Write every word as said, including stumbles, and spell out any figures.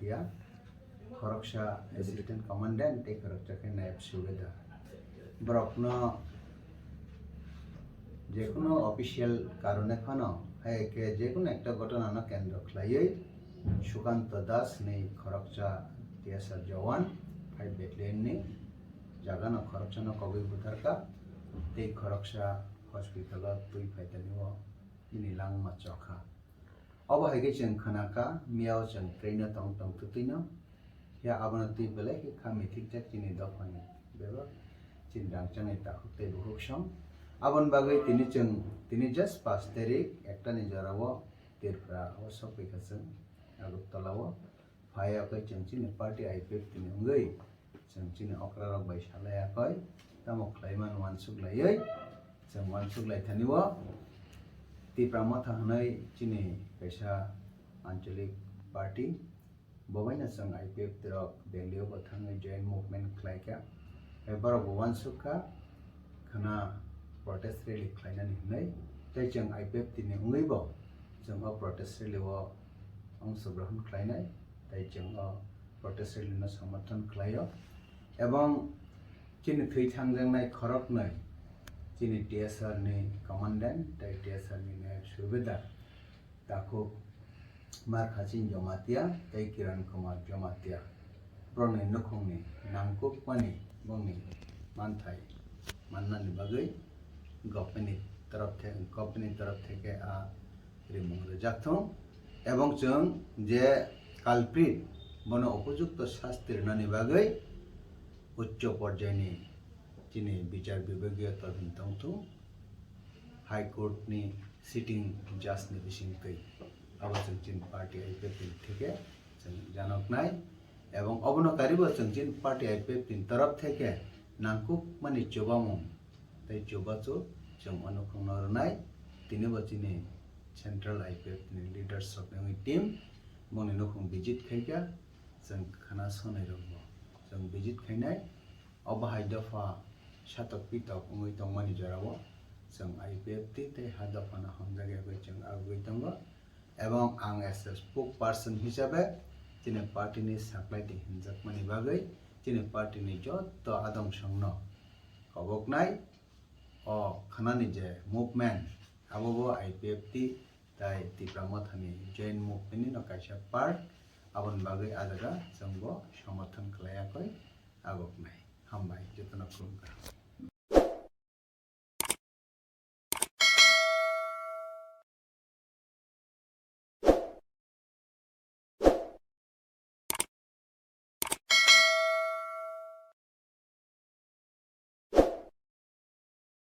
ya, khoroksa assistant commandant tei khoroksa khe nayab subedar. Borokno jekunu official karone phano, hai khe jekunu ekta ghotona no kendro khlaiwi Sukanto Das ni khoroksa T S R jawan five battalion ni jaga no khoroksa no kogwi butharkha tei khoroksa hospital o twi phaitani o bini langma chokha. Obo hai khe chwng khwnakha, miyao chwng train o tong tong twtwino. Phiya abono twi belai khe kha mithikjak chini dophani bebak chini rangchakni takhuk tei bukhuk song. Aboni bagwi tini chwng, tini just pash tarik ekta ni jora o Tripura o sokphaikha chwng Agartala o. Phai yakwi chwng chini party I P F T ni wngwi chwng chini okra rok bai salai yakwi tamo khlai man uansuk laiwi chwng uansuk lai thani o Tipra Motha hwnwi chini kaisa anchalik party bo baino chwng I P F T rok Delhi o bo thangwi joint movement khlai kha. Hai borok bo uansuk kha khwna protest rally khlainani hwnwi tei chwng I P F T ni wngwi bo chwng o protest rally o ongshogrohon khlainai tei chwng o protest rally no somorthon khlaio, ebong chini thwi thangjaknai khoroknwi chini T S R ni commandant tei T S R ni nayab subedar takhuk Markhaching Jomatia tei Kiran Kumar Jomatia borokni nukhungni nangkukmani bongni manthai mannani bagwi government ni torop the-, government ni torop theke a rimung rijak thung, ebong chwng je culprit bono upojukto sasti rwnani bagwi uccho porjayni chini bichar bibagiyo todonto wngthung, High Court ni sitting judge ni bisingtwi abo chwng chini party I P F T ni theke chwng janoknai, ebong obono karibo chwng chini party I P F T ni torop theke nangkukmani chubamung tei chubachu chwng o nukhungno rwnai. Tini bo chini Central I P F T ni leaders rokni wngwi team bongni nukhung visit khaikha, chwng khana sonai rokbo chwng visit khainai. Obo hai dopha satok pitok wngwi tongmani jorao chwng I P F T tei ha dophano hamjak yagwi chwng agugwi tongo. Ebong ang as a spokesperson hisabe chini party ni saklaiti hinjakmani bagwi chini party ni joto adong songno koboknai. O khanani je movement, abo bo I P F T tai Tipra Mothani joint movement ni no kaisa part, aboni bagwi a jaga chwng bo somorthon khlai yakwi agoknai. Hambai, jotono khulumkha.